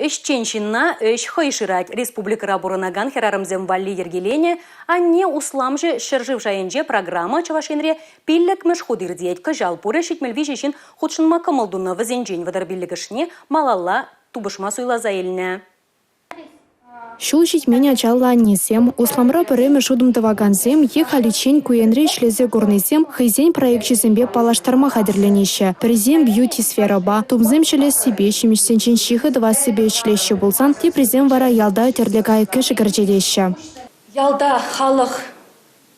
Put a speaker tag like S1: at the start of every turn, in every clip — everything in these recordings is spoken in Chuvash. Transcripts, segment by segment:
S1: Ӗҫчен ҫынна ӗҫ хӑй шырать. Республикӑра пурӑнакан хӗрарӑмсем валли йӗркеленӗ «Анне усламҫӑ» ҫӗршыв шайӗнче программа Чӑваш Енре пиллӗкмӗш хут иртет. Кӑҫал пурӗ 73 ҫын хутшӑнма кӑмӑл тунӑ. Вӗсенчен 35-ӗшне малалла тупӑшма суйласа илнӗ.
S2: Ҫул ҫитмен ачаллӑ аннесем, усламра пӗрремӗш утӑм тӑвакансем е халиччен ку енре ӗҫлесе курнисем хӑйсен проекчӗсемпе паллаштарма хатӗрленеҫҫӗ. Пӗрисем бьюти-сферӑпа, тумсем ҫӗлессипе, ҫимӗҫсенчен ҫыхӑ тӑвассипе ӗҫлеҫҫӗ пулсан, теприсем вара ялта тӗрлӗ кайӑк-кӗшӗк ӗрчетеҫҫӗ.
S3: Ялта халӑх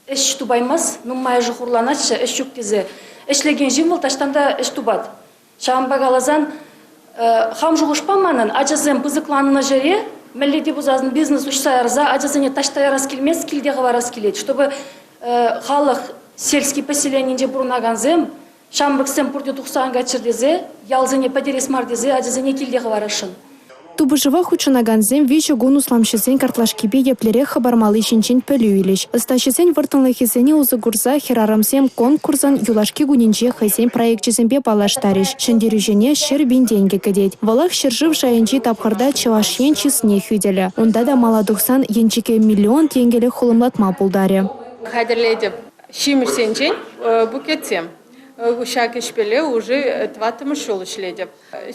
S3: ӗҫ тупаймасть, нумайӑшӗ хурланаҫҫӗ ӗҫ ҫук тесе. Ӗҫлекен ҫын вӑл таҫтан та ӗҫ тупать. Ҫавӑнпа каласан, хам шухӑшпа манӑн ачасем пысӑкланнӑ ҫӗре мӗнле те пулсан бизнес уҫса ярса ачасене таҫта ярас килмест, килте хӑварас килет, чтобы халӑх сельский поселенинче пурӑнакансем, ҫамрӑксем пурте тухса ан кайччӑр тесе, ялсене пӗтерес мар тесе ачасене килте хӑварасшӑн.
S2: Тупӑшӑва хутшӑнакансем виҫӗ кун усламҫӑсен картлашкипе еплерех хӑпармалли ҫинчен пӗлӳ илӗҫ. Ӑстаҫӑсен вӑрттӑнлӑхӗсене усӑ курса хӗрарӑмсем конкурсӑн юлашки кунӗнче хӑйсен проекчӗсемпе паллаштарӗҫ. Ҫӗнтерӳҫӗне 100 000 тенкӗ кӗтет. Вӑлах ҫӗршыв шайӗнчи тапхӑрта Чӑваш Ен чысне хӳтӗлӗ. Унта та мала тухсан енчӗке миллион тенкӗлӗх хулӑмлатма пултарӗ.
S4: Хатӗрлетӗп ҫимӗҫсенчен букетсем. Ҫак ӗҫпеле уже тӑваттӑмӗш ҫул ӗҫлетӗп.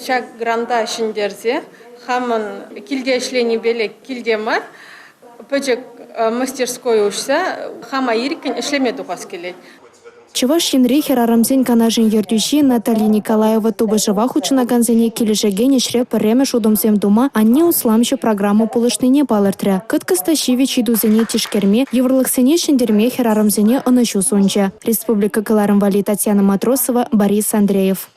S4: Ҫак гранта ҫӗнтерсе хамӑн килте ӗҫленипеле килте мар, пӗчӗк мастерской уҫса хама ирӗккӗн ӗҫлеме тухас килет.
S2: Чӑваш Енри хӗрарӑмсен канашӗн ертӳҫи Наталья Николаева тупӑшӑва хутшӑнакансене килӗшекен ӗҫре пӗрремӗш утӑмсем тума «Анне усламҫӑ» программа пулӑшнине палӑртрӗ. Кӑткӑс та ҫивӗч ыйтусене тишкерме, йывӑрлӑхсене ҫӗнтерме хӗрарӑмсене ӑнӑҫу сунчӗ. Республика кӑларӑм валли Татьяна Матросова, Борис Андреев.